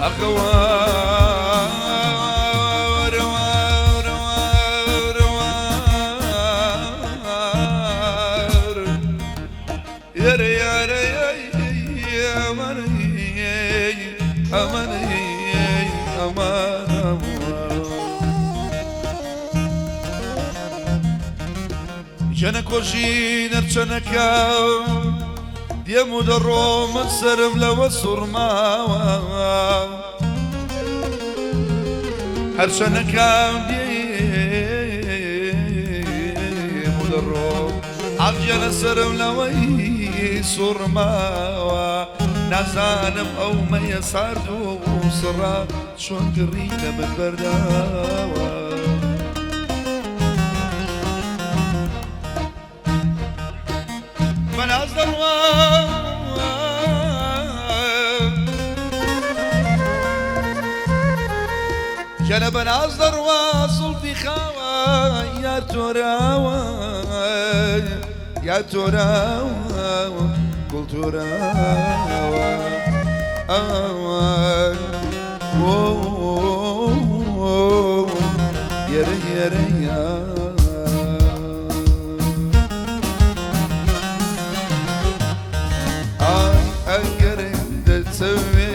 ئەخەوارە وارە وارە وار یارە یارە ئەمان ئەمان ئەمان ژەنە کۆژی نەرچەنەکە دێم و دەڕۆمە سەرم لەوە سوڕماوە هەرچەنەکەم دێم و دەڕۆم ئاگیانە سەرم لەوەی سوڕماوە نازانم ئەو مەیە سارد و سڕا چۆن گڕی لە من بەرداوە. بەناز دەڕوا ژەنە بەناز دەڕوا زوڵفی خاوە یار تۆراوە یار تۆراوە گوڵ تۆراوە ئەوە یەرە یەرە یا ئای ئەگەر دەچەوێ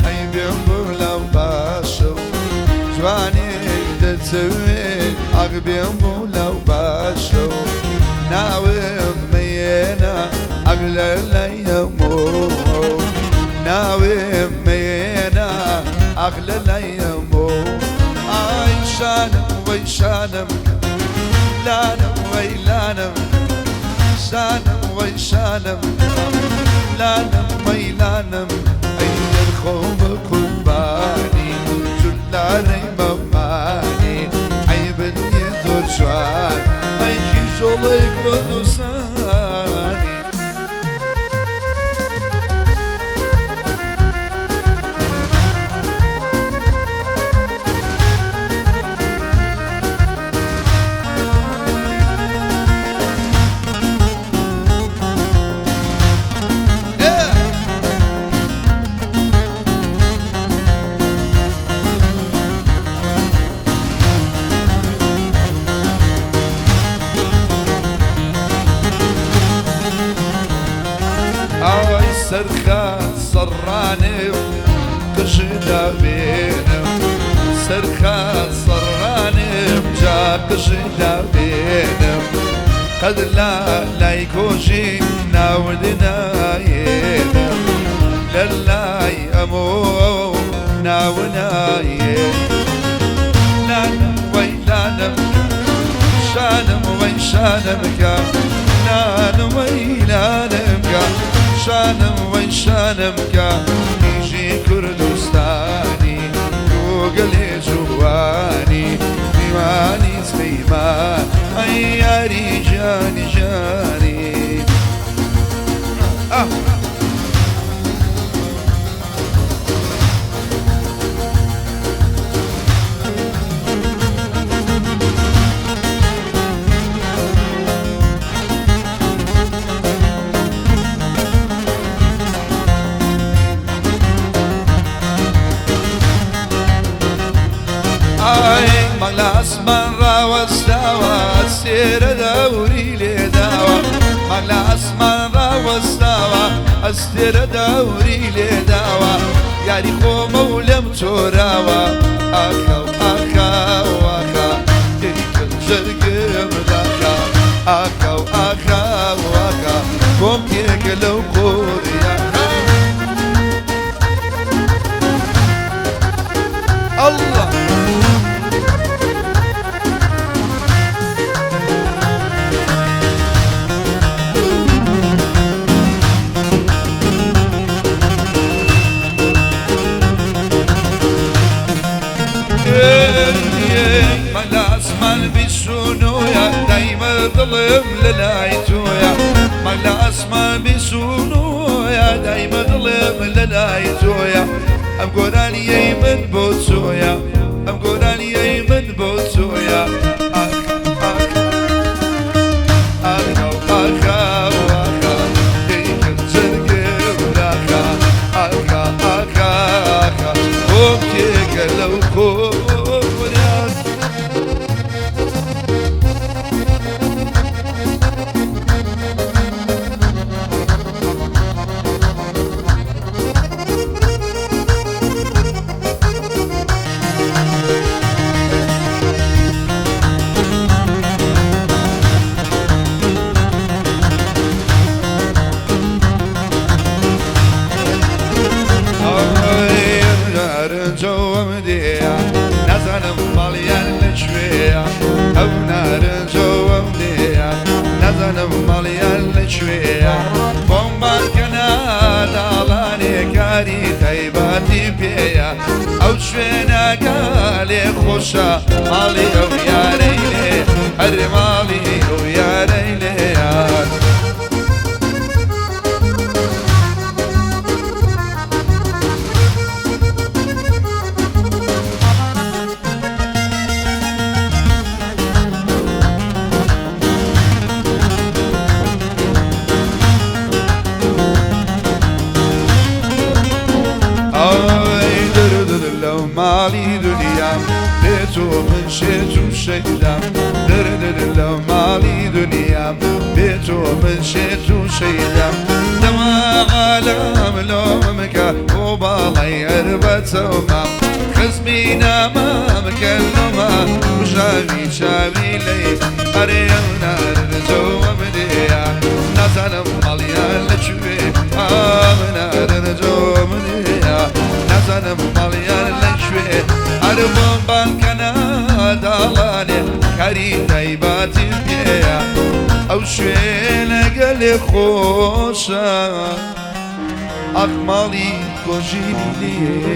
ئەی بێم بۆ لاو باشە و جوانێ دەچەوێ ئاغ بێم بۆ لاو باشە و ناوم مەیەنە ئەگ لە لای هەموو ناوم مەیەنە ئاغ لە لای هەموو ئای شانم وەی شانم لانم وەی لانم شانم وەی شانم لانم وەی لانم ئەی خۆم بە قوربانی جولانەی مەمانی عەیبت نییە زۆر جوان ئەی کیژۆڵەی کوردستانی. ئای سەرخە سەڕانم قژدا بێنم سەرخە سەڕانم جا قژدا بێنم قەد لا لای کۆژی ناودنایێنم لە لای ئەمۆ ناونایێ لانم وەی لانم شانم وەی شانم کە نانم وەی لانم کە شانم وەی شانم کە کیژی کوردستانی گوگەلێ جوانی میوانی سلەیمان ئەی یاری جانی جانی. ئاه. ئای مانگ لە ئاسمان ڕاوەستاوە ئەستێرە دەوری لێداوە مانگ لە ئاسمان ڕاوەستاوە ئەستێرە دەوری لێداوە یاری خۆمە و لەم چۆراوە ئاخە و ئاخا و ئاخا تێکم جەرگم داخا ئاخا و ئاخا و ئاخا بۆم تێکە لەو قۆریا. الله مانگ لە ئاسمان بیسونۆیە دایمە دڵم لە لای تۆیە مانگ لە ئاسمان بیسونۆیە دایمە دڵم لە لای تۆیە ئەم گۆرانیەی من بۆ تۆیە ئەم گۆرانیەی من بۆ تۆیە ئاخ ئاخ ئاخا و ئاخا و ئاخا تێکم جەرگم داخا ئاخا ئاخا ئاخا. لەکوێیە؟ بۆم بانکەنا داڵانێ کاری تایبەتی پێیە. ئەو شوێنەکە لێ خۆشە، ماڵی ئەو یارەی لێ، هەر ماڵی ئەو یارەی لێیە. ئای دردر لەو ماڵی دنیام، بێ تۆ من شێت و شەیدام. دردر لەو ماڵی دنیام، بێ تۆ من شێت و شەیدام. دەما عالەم لۆمکە بۆ باڵای هەر بەچەوما، خزمی نامام کە لۆما وژاوی چاوی لێی. ئەرێ ئەو نارنجەوە منێیە، نازانم ماڵیان لەکوێ. ئام نارنجەوە منێیە، نازانم ماڵیان لەکوێ. ئەر بۆم بانکەنا داڵانێ کاری تایبەتی پێیە. ئەو شوێنە گەلێ خۆشە، ئاخ ماڵی کۆژینی لێیە.